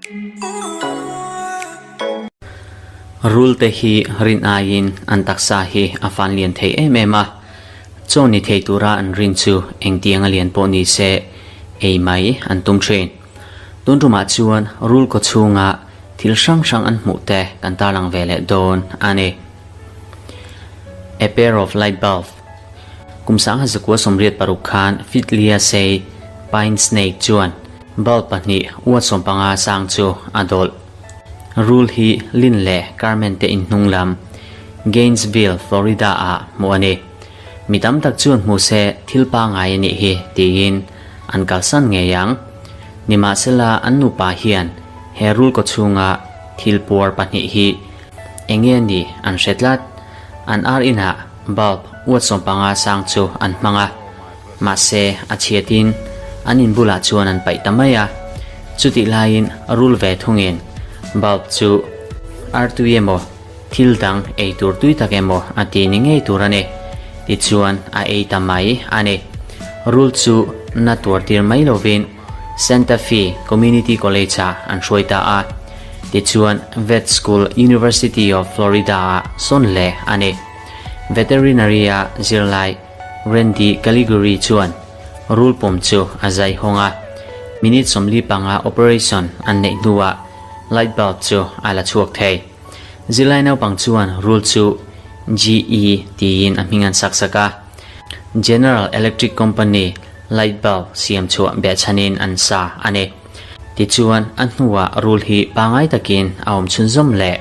Rul te hi rin aiin an taksa hi a fan lian thei em em a, chaw ni thei tura an rin chu engtiang a lian pawh ni se ei mai an tum thin. Tun tumah chuan rul kaw chhunga thil hrang hrang an hmuh te kan tarlang ve leh dawn a ni. A pair of light bulb. Kum 1986 khan Fitlia sei Pine Snake chuan bulb pahnih uat 15 sang chu a dawlh. Rul hi Lynn leh Carmen te in hnung lam Gainesville, Florida ah hmuh a ni. Mi tam tak chuan hmu se thil pangai a nih hi tiin an kalsan ngei ang. Nimahsela an nupa hian he rul kaw chhunga thil puar pahnih hi eng nge ni an hre tlat. An ar inah bulb uat 15 sang chu an hmang a, mahse a chhiatin an in bulah chuan an paih ta mai a. Chutih laiin rul ve thungin bulb chu artui emaw Thil dang ei tur tui tak emaw a ti ni ngei tur a ni. Tichuan a ei ta mai a ni. Rul chu na tuar tir mai lovin Santa Fe Community College-ah an hruai ta a. Tichuan Vet School University of Florida-ah sawn hle a ni. Veterinary-a zirlai Randy Caliguri chuan rul pawm chu a zai hawng a. Minute 45 operation an neih hnuah light bulb chu a la chhuak thei. Zirlai naupang chuan rul chu GE tiin a hming an sak sak a, General Electric Company light bulb siam chhuah behchhanin an sa a ni. Tichuan, a hnuah rul hi pangai takin a awm chhunzawm leh.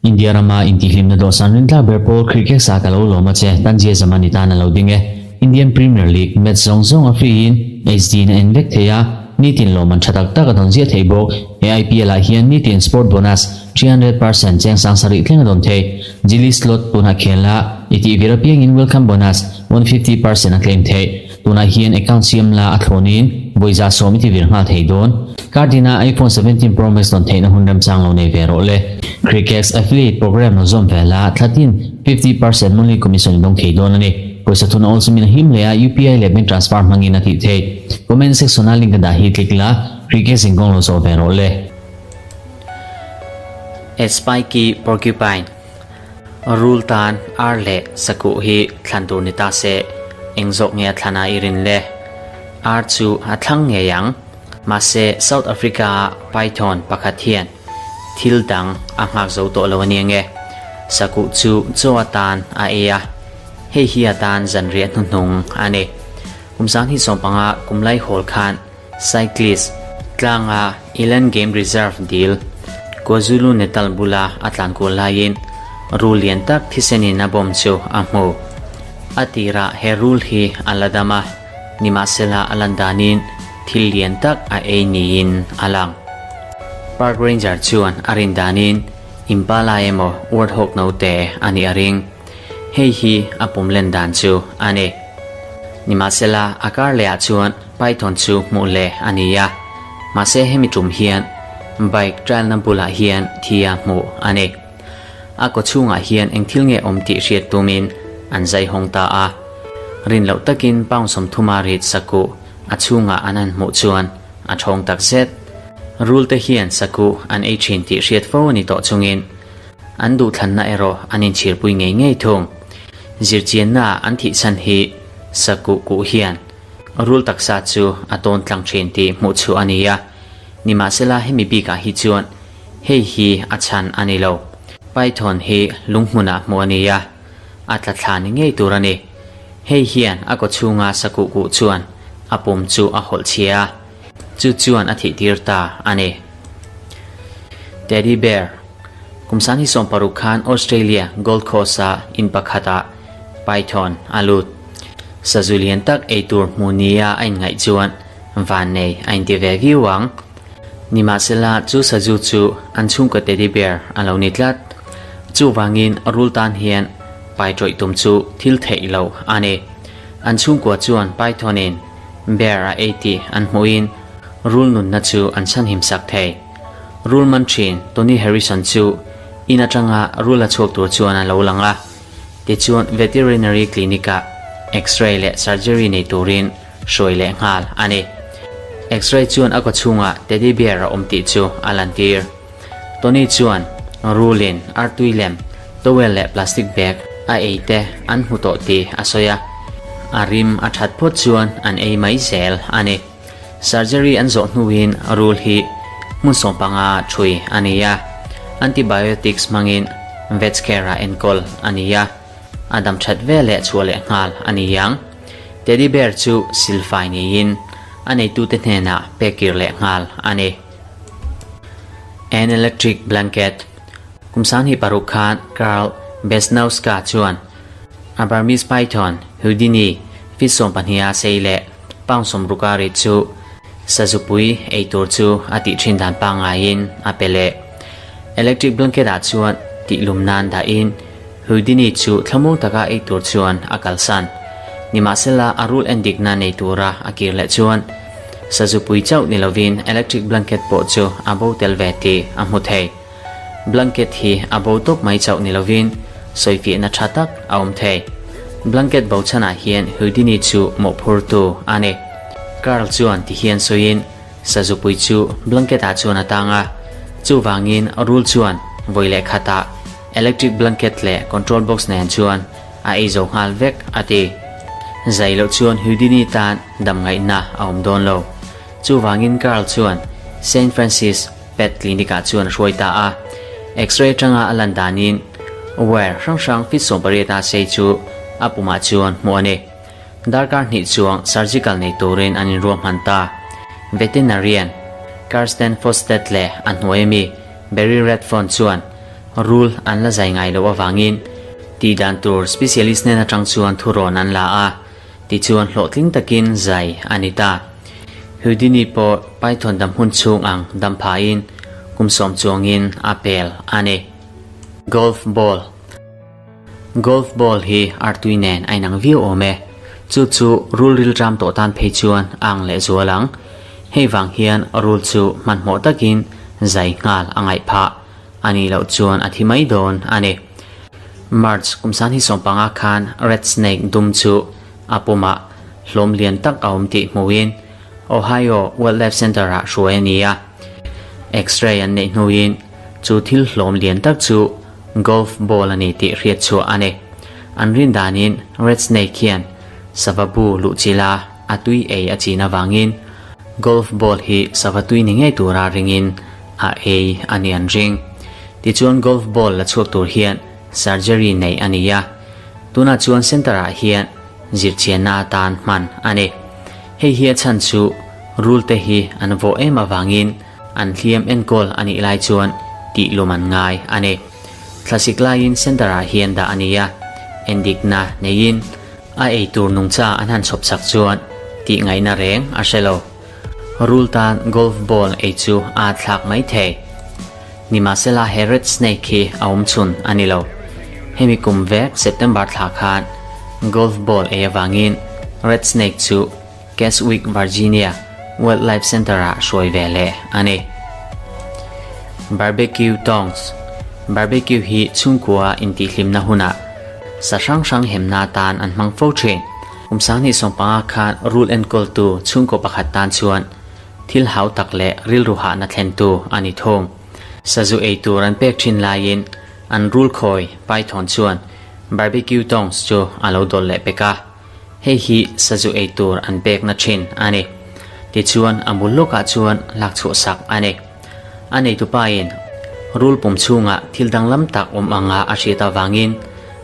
India rama intihhlimna dawhsan rintlak ber pawl cricket sa ka lo lawm a che, Tanzia zaman i tan a lo ding e. Indian Premier League match zawng zawng a free in HD in a en vek thei a, nitin lawmman tha tak tak a dawn ziah thei bawk. He IPL ah hian nitin sport bonus 300% cheng sang sarih thleng a dawn thei. Jili slot tunah khel la, i tih vir apiangin welcome bonus 150% a claim theih. Tunah hian account siam la a thlawnin vawiza sawm i ti vir nghal thei dawn. Card inah iPhone 17 Pro Max dawn theihna hun remchang lo nei ve rawh le. Crickex affiliate program lo zawm ve la, thlatin 50% monthly commission i dawng thei dawn a ni. Pawisa thun awlsam in a him leh a, UPI leh bank transfer hmangin a tih theih. Comment section a link a dah hi click la, Crickex in kawng lo zawh ve rawh le. A spiky porcupine, Rul tan ar leh sakuh hi thlan tur ni ta se, eng zawk nge a thlan a i rin le? Ar chu a thlang ngei ang. Mahse South Africa a python pakhat hian thil dang a nghak zo tawh lo a nia nge? Sakuh chu chaw atan a ei a, hei hi atan zanriah hnuhnung a ni. Kum 2015 kum lai hawl khan Cyclist tlanga Eland Game Reserve dil KwaZulu-Natal bula a tlan kual laiin rul lian tak thisenin a bawm chu a hmu. A tirah he rul hi a la dam a, nimahsela a lan danin thil lian tak a ei niin a lang. Park ranger chuan a rin danin impala emaw warthog note a nih a ring. Hei hi a pum len dan chu a ni. Nimahsela a kar lehah chuan Python chu hmuh leh a ni a, mahse hemi tum hian bike trial na bulah hian thi a hmuh a ni. A kaw chhungah hian eng thil nge awm tih hriat tumin an zai hawng ta a. Rin loh takin pound 30 a rit sakuh a chhungah an han hmuh chuan a thawng tak zet. Rul te hian sakuh an ei thin tih hriat fo a ni tawh chungin an duhthlanna erawh an inchhirpui ngei ngei thung. Zirchianna an thihchhan hi sakuh kuh hian Rul taksa chu a tawn tlang thin tih hmuh chhuah a ni a, nimahsela hemi bikah hi chuan hei hi a chhan a ni lo. Python hi lunghmunah hmuh a ni a, a tla thla ni ngei tur a ni. Hei hian a kaw chhunga sakuh kuh chuan a pum chu a hawlh chhia a, chu chuan a thih tir ta a ni. Teddy bear Kum 2016 khan Australia Gold Coast-a in pakhatah Python a lut. Sazu lian tak ei tur hmu nia a inngaih chuan vannei a inti ve viau ang. Nimahsela chu sazu chu an chhungkaw teddy bear a lo ni tlat. Chuvangin rul tan hian pai tawih tum chu thil theih loh a ni. An chhungkua chuan Python-in bear a ei tih an hmuhin rul nunna chu an chhanhim sak thei. Rul man thin Tony Harrison chu in atanga rul a chhuak tur chuan a lo lang a. Tichuan Veterinary Clinic-ah X-ray leh surgery nei turin hruai leh nghal a ni. X-ray chuan a kawchhungah teddy bear a awm tih chu a lantir. Tony chuan rulin artui lem, towel leh plastic bag a ei te an hmu tawh tih a sawi a, a rim a that phawt chuan an ei mai zel a ni. Surgery an zawh hnuin rul hi hmun sawmpanga thui a ni a, antibiotics hmangin Vetscare-ah enkawl a ni a, a dam that veleh chhuah leh nghal a ni ang. Teddy bear chu silfai niin a neitute hnenah pek kir leh nghal a ni. An electric blanket. Kum 26 khan Carl Besnowska chuan a Burmese python Houdini feet 12 a sei leh pound 60 a rit chu sazupui ei tur chu a tih thin dan pangaiin a pe leh. Electric blanket ah chuan tih lum nan dahin Houdini chu thlamuang taka ei tur chuan a kalsan. Nimahsela a rul endikna nei tura a kir leh chuan Sazupui chauh ni lovin electric blanket pawh chu a bo tel ve tih a hmu thei. Blanket hi a bo tawp mai chauh ni lovin sawifiahna tha tak a awm thei. Blanket bo chhanah hian Houdini chu mawhphurtu a ni. Carl chuan ti hian sawiin Sazupui chu blanket ah chuan a tang a, chuvangin rul chuan vawi leh khatah electric blanket leh control box nen chuan a ei zo nghal vek a ti. Zai loh chuan Houdini tan dam ngaihna a awm dawn lo. Chuvangin Carl chuan Saint Francis Pet Clinic ah chuan a hruai ta a. X-ray atanga a lan danin wire hrang hrang feet 18 a sei chu a pumah chuan hmuh a ni. Darkar hnih chuang surgical nei turin an inruahman ta. Veterinarian Karsten Fosted leh a hnuai ami Barry Redfern chuan Rul an la zai ngai loh avangin tih dan tur specialist hnen atang chuan thurawn an la a, tichuan hlawhtling takin zai a ni ta. Houdini pawh Python dam hun chhung ang dam phahin kum sawm chuangin a pel a ni. Golf ball Golf ball hi artui nen a inang viau awm e. Chu chu rul rilram tawh tan phei chuan a ang leh zual ang. Hei vang hian rul chu hmanhmawh takin zai nghal a ngaih phah. A nih loh chuan a thi mai dawn a ni. March kum 2015 khan red snake dum chu a pumah hlawm lian tak a awm tih hmuhin Ohio Wildlife Center-ah hruai a ni a. X-ray an neih hnuin chu thil hlawm lian tak chu golf ball a ni tih hriat chhuah a ni. An rin danin red snake hian sava bu luh chila a tui ei a chin avangin golf ball hi sava tui ni ngei tura ringin a ei a ni an ring. Tichuan golf ball la chhuak tur hian surgery nei a ni a, tunah chuan center ah hian zirchianna atan hman a ni. Hei hi a chhan chu rul te hi an vawh em avangin an hliam enkawl a nih lai chuan tih lum an ngai a ni. Thlasik laiin center ah hian dah a ni a, endikna neiin a ei tur nungcha an han chhawp chak chuan tih ngaihna reng a hre lo. Rul tan golf ball ei chu a thlak mai thei. Nimahsela he red snake hi a awm chhun a ni lo. Hemi kum vek September thla khan golf ball ei avangin red snake chu Keswick, Virginia Wildlife Center-ah hruai ve leh a ni. Barbecue tongs Barbecue hi chhungkua intihhlimna hunah sa hrang hrang hemna atan an hmang fo thin. Kum 2015 khan rul enkawltu chhungkaw pakhat tan chuan thil hau tak leh rilru hahna thlentu a ni thung. Sazu ei tur an pek thin laiin an rul khawi Python chuan barbecue tongs chu a lo dawlh leh pek a, hei hi sazu ei tur an pekna thin a ni. Tichuan a bul lawkah chuan lak chhuahsak a ni. A neitupain rul pum chhungah thil danglam tak awm anga a hriat avangin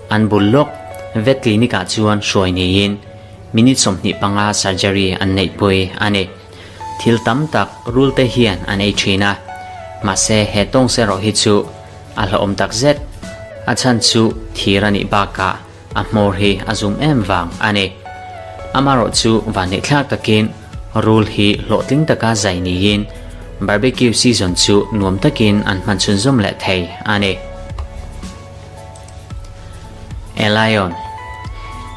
an bul lawk vet clinic ah chuan hruai niin minute 25 surgery an neihpui a ni. Thil tam tak rul te hian an ei thin a, mahse he tawngse erawh hi chu a hlauhawm tak zet. A chhan chu thir a nih bakah A hmawr hi a zum em vang a ni. Amarawh chu vanneihthlak takin rul hi hlawhtling taka zai niin barbecue season chu nuam takin an hman chhunzawm leh thei a ni. Elion,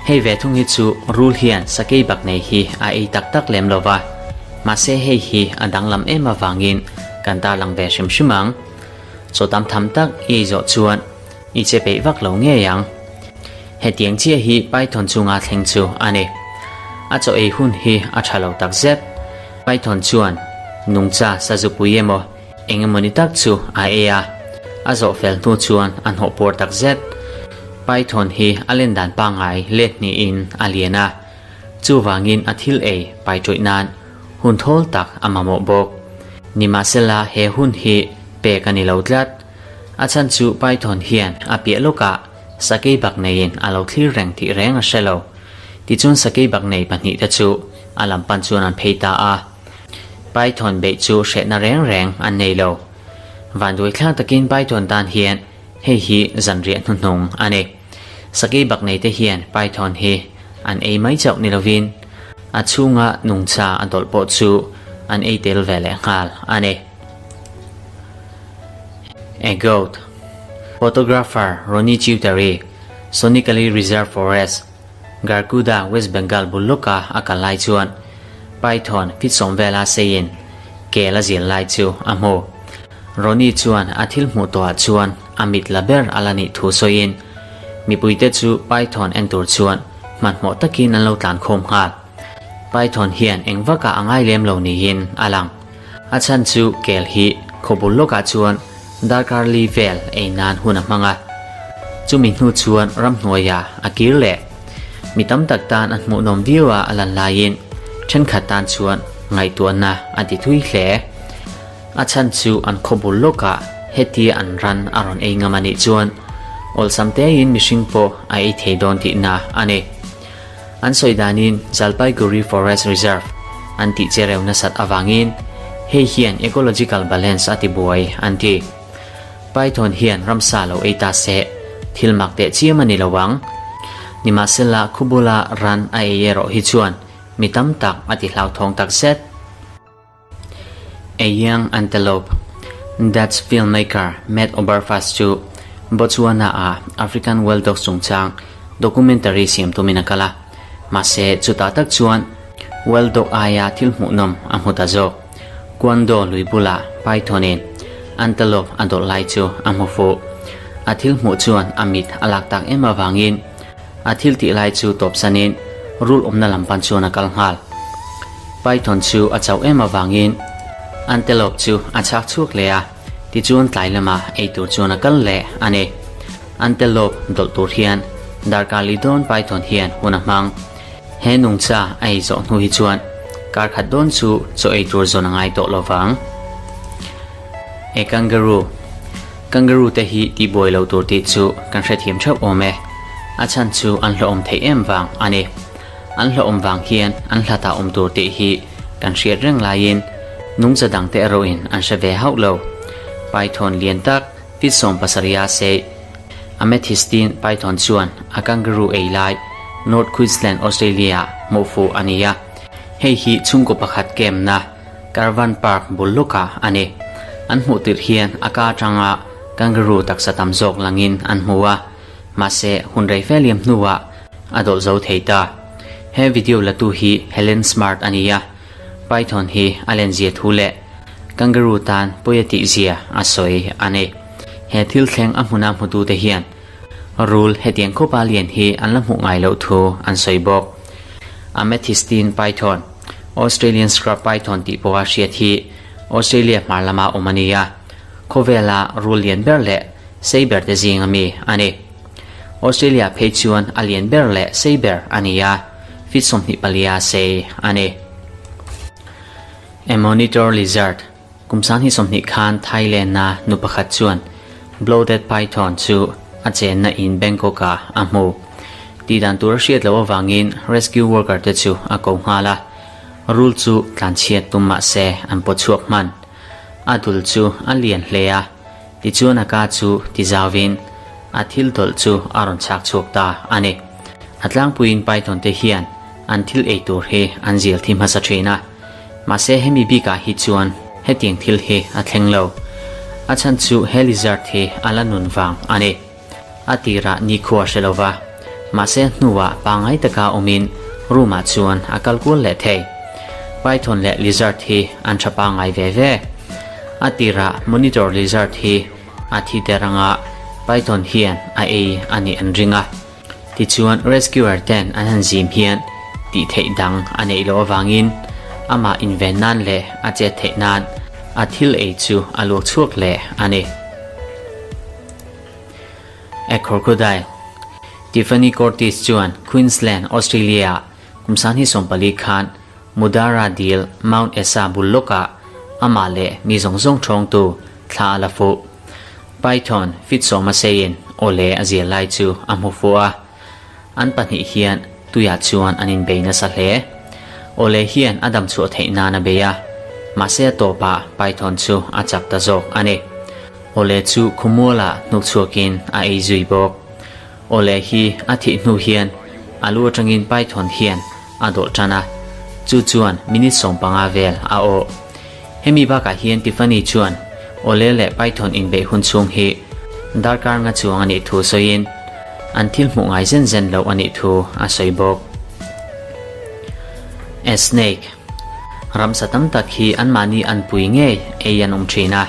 Hei ve thung hi chu rul hian sakei bak nei hi a ei tak tak lem lo va, mahse hei hi a danglam em avangin kan tarlang ve hrim hrim ang. Chaw tam tham tak i ei zawh chuan I che peih vak lo ngei ang. Hetiang chiah hi Python chunga thleng chu a ni. A chaw ei hun hi a tha lo tak zet. Python chuan nungcha sazupui emaw eng emawni tak chu a ei a, a zawh fel hnu chuan a hnawh puar tak zet. Python hi a len dan pangngai let hnihin a lian a, chuvangin a thil ei pai ṭawih nan hun thawl tak a mamawh bawk. Nimahsela he hun hi pek a ni lo tlat. A chhan chu Python hian a piah lawkah sakei bak neiin a lo thlir reng tih reng a hre lo. Tichuan sakei bak nei pahnihte chu a lam pan chuan an phei ta a. Python beih chu hrehna reng reng an nei lo. Vanduai thlak takin Python tan hian hei hi zanriah hnuhnung a ni. Sakei bak neite hian Python hi an ei mai chauh ni lovin a chhunga nungcha a dawlh pawh chu an ei tel ve leh nghal a ni. A goat. Photographer Ronnie Chewtary, Sonikali Reserve Forest, Garkuda, West Bengal bul lawka a kal lai chuan Python fit sawm vela seiin kel a zil lai chu a hmu. Ronnie chuan a thil hmuh tawhah chuan a mit la ber a la nih thu sawiin mipuite chu Python en tur chuan hmanhmawh takin an lo tlan khawm nghal. Python hian eng vakah a ngai lem lo niin a lang. A chhan chu kel hi khawbul lawkah chuan darkar li vel ei nan hun a hmang a. Chumi hnu chuan ramhnuaiah a kir leh. Mi tam tak tan a hmuhnawm viau a a lan laiin thenkhat tan chuan ngaihtuahna a ti thui hle. A chhan chu an khawbul lawkah hetia an ran a rawn ei ngam a nih chuan awlsam tein mihring pawh a ei thei dawn tihna a ni. An sawi danin Jalpaiguri Forest Reserve an tih chereu nasat avangin hei hian ecological balance a ti buai an ti. Python hian ramsa lo ei ta se, thil mak teh chiam a ni lo ang. Nimahsela khubula ran a ei erawh hi chuan mi tam tak a ti hlauthawng tak zet. A young antelope, Dutch filmmaker Matt Oberfas chu Botswana-a African wild dogs chungchang documentary siam tumin a kal a. Mahse, chutah tak chuan wild dog aia thil hmuhnawm a hmu ta zawk. Kwando lui bulah python-in antelope a dawlh lai chu a hmu fuh. A thil hmuh chuan a mit a lak tak em avangin A thil tih lai chu tawpsanin rul awmna lam pan chuan a kal nghal. Python chu a chauh em avangin antelope chu a chhak chhuak leh a, tichuan tlai lamah ei tur chuan a kal leh a ni. Antelope dawlh tur hian darkar li dawn Python hian hun a hmang. He nungcha a ei zawh hnu hi chuan kar khat dawn chu chaw ei tur zawn a ngai tawh lo vang. A kangaroo. Kangaroo te hi tihbuai lo tur tih chu kan hrethiam theuh awm e. A chhan chu an hlawhawm theih em vang a ni. An hlawhawm vang hian an hlatah awm tur tih hi kan hriat reng laiin nungcha dangte erawhin an hre ve hauh lo. Python lian tak fit 70 a sei Amethystine python chuan a kangaroo ei lai North Queensland, Australia ah hmuh fuh a ni a. Hei hi chhungkaw pakhat camp-na Caravan Park bul lawkah a ni. An hmuh tirh hian a ka atanga kangaroo taksa tam zawk langin an hmu a, mahse hun rei fe liam hnuah a dawlh zo thei ta. He video latu hi Helen Smart a ni a, Python hi a lenzia thu leh kangaroo tan pawi a tihzia a sawi a ni. He thil thleng a hmuna hmutute hian rul hetiang khawpa lian hi an la hmuh ngai loh thu an sawi bawk. Amethystine Python. Australian Scrub Python tih pawha hriat hi Australia hmar lama awm a ni a, khawvela rul lian ber leh sei ber te zing ami a ni. Australia phei chuan a lian ber leh sei ber a ni a, feet 24 sei a ni. A monitor lizard. Kum 2020 khan Thailand-a nu pakhat chuan Bloated Python chu a chenna in Bangkok-ah a hmu. Tihdan tur a hriat loh avangin rescue worker te chu a ko nghal a, rul chu tlanchhiat tum mah se an pawt chhuak hman. A dul chu a lian hle a, tichuan a ka chu tizauvin a thil dawlh chu a rawn chhak chhuak ta a ni. A tlangpuiin python te hian an thil ei tur hi an zil thi hmasa thin a. Mahse hemi bikah hi chuan hetiang thil hi a thleng lo. A chhan chu he lizard hi a la nun vang a ni. A tirah nikhua hre lo va, mahse hnuah pangngai taka awmin room ah chuan a kal kual leh thei. Python leh lizard hi an tha pangngai ve ve. A tirah monitor lizard hi a thi der anga python hian a ei a nih an ring a. Tichuan rescuer ten an han zim hian tih theih dang a neih loh avangin Amah inven nan leh a chet theih nan a thil ei chu a luak chhuak leh a ni. A crocodile. Tiffany Curtis chuan Queensland, Australia-ah kum sanghnih sawmpali khan Mudara dil Mount Esa bul lawkah amah leh mi zawng zawng ṭhawngtu thla a la fuh. Python fit sawma seiin awle a zial lai chu a hmu fuh a. An pahnih hian tuiah chuan an inbei nasa hle. Awle hian a dam chhuah theih nan a bei a, mahse a tawpah Python chu a chak ta zawk a ni. Awle chu khawmualah hnuk chhuakin a ei zui bawk. Awle hi a thih hnu hian a lu atangin Python hian a dawlh tan a, chu chuan minute 15 vel a awh. Hemi bakah hian Tiffany chuan Awle leh Python inbeih hun chhung hi darkar nga chuang a nih thu sawiin an thil hmuh ngai zen zen loh a nih thu a sawi bawk. A snake. Ramsa tam tak hi anmahni anpui ngei ei an awm thin a.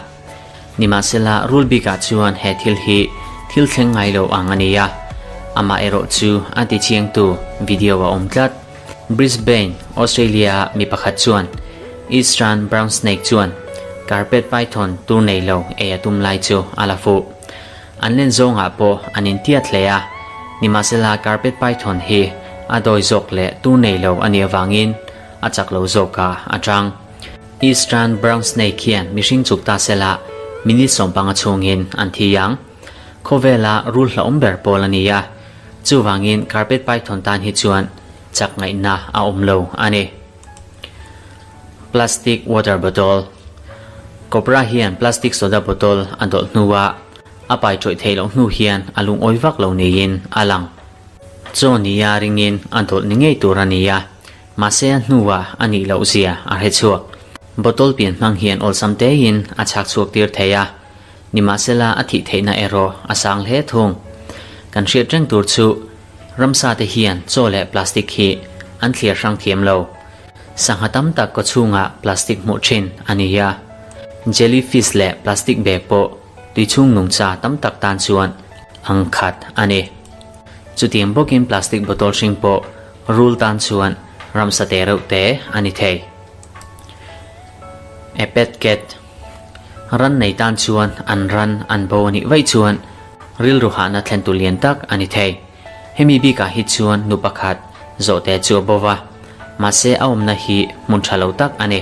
Nimahsela rul bikah chuan he thil hi thil thleng ngai lo ang a ni a, amaherawh chu a ti chiangtu video a awm tlat. Brisbane, Australia-a mi pakhat chuan Eastern brown snake chuan carpet python tur nei lo ei a tum lai chu a la fuh. An len zawngah pawh an intiat hle a, nimahsela carpet python hi a dawi zawk leh tur nei lo a nih avangin a chak lo zawkah a tang. Eastern brown snake hian mihring chuk ta sela minute 15 chhungin an thi ang. Khawvela rul hlauhawm ber pawl a ni a, chuvangin carpet python tan hi chuan chak ngaihna a awm lo a ni. Plastic water bottle Cobra hian plastic soda bottle a dawlh hnuah a pai ṭawih theih loh hnu hian a lungawi vak lo niin a lang. Chaw nia ringin a dawlh ni ngei tur a ni a, Mahse a hnuah a nih loh zia a hre chhuak. Bottle pian hmang hian awlsam tein a chhak chhuak tir thei a, nimahsela a thih theihna erawh a sang hle thung. Kan hriat reng tur chu ramsa te hian chaw leh plastic hi an thliar hrang thiam lo. Sangha tam tak kaw chhungah plastic hmuh thin a ni a, jelly fish leh plastic bag pawh tui chhung nungcha tam tak tan chuan ang khat a ni. Chutiang bawkin plastic bottle hring pawh Rul tan chuan ramsa te reuh te a ni thei. A pet cat. Ran nei tan chuan an ran an bo a nih vaih chuan rilru hahna thlentu lian tak a ni thei. Hemi bikah hi chuan nu pakhat zawhte chu a bo va, mahse a awmna hi hmun tha lo tak a ni.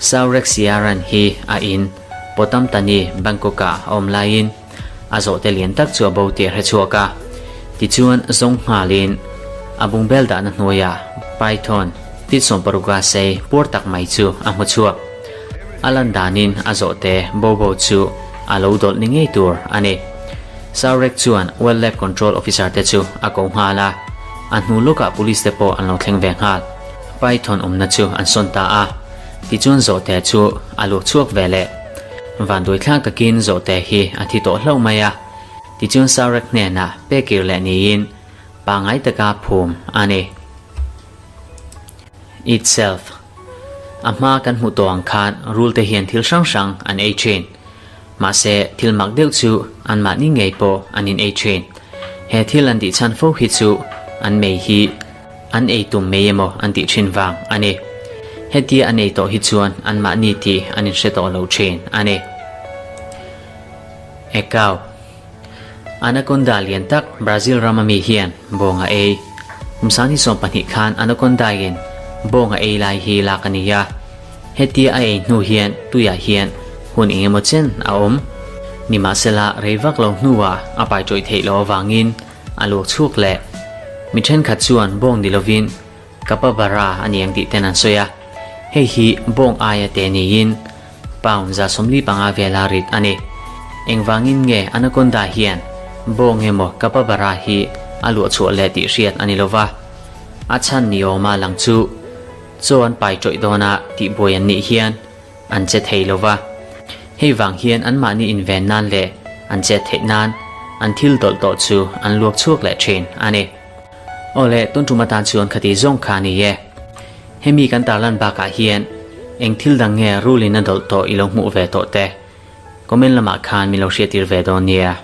Saurek Siaran hi a in Potamtani, Bangkok-ah a awm laiin A zawhte lian tak chu a bo tih a hre chhuak a. Tichuan, zawng nghalin a bungbel dahna hnuaiah Python feet 60 a sei puar tak mai chu a hmu chhuak. A lan danin a zawhte bo bo chu a lo dawlh ni ngei tur a ni. Saurek chuan Wildlife Control Officer te chu a ko nghal a, a hnu lawkah Police te pawh an lo thleng ve nghal. Python awmna chu an sawn ta a, tichuan zawhte chu a luak chhuak ve leh. Vanduaithlak takin zawhte hi a thi tawh hlauh mai a, tichuan Saurek hnenah pekir leh niin pangngai taka phum a ni. Itself. A hma kan hmuh tawh ang khan rulte hian thil hrang hrang an ei thin. Mahse, thil mak deuh chu anmahni ngei pawh an in ei thin. He thil an tih chhan fo hi chu an mei hi An ei tum mai emaw an tih thin vang a ni. Hetia an ei tawh hi chuan anmahni tih an inhre tawh lo thin a ni. Ekau. Anaconda lian tak Brazil rama mi hian bawng a ei. Kum sangni 12 khan Anaconda-in bawng a ei lai hi lak a ni a. Hetia a ei hnu hian tuiah hian hun eng emaw chen a awm. Nimahsela rei vak lo hnuah a pai tawih theih loh avangin A luak chhuak leh. Mi thenkhat chuan bawng ni lovin Kapabara a ni ang tih ten an sawi a. Hei hi bawng aia te niin pound 45 vela rit a ni. Engvangin nge Anaconda hian bawng emaw Kapabara hi a luah chhuah leh tih hriat a ni lova. A chhan ni awma lang chu chaw an pai tawih dawna tihbuai an nih hian an che thei lo va. Hei vang hian anmahni inven nan leh an chet theih nan an thil dawlh tawh chu an luak chhuak leh thin a ni. Aw le, tun tum atan chuan khati zawng kha a ni e. Hemi kan tarlan bakah hian eng thil dang nge rulin a dawlh tawh i lo hmuh ve tawh te? Comment lamah khan min lo hriattir ve dawn nia.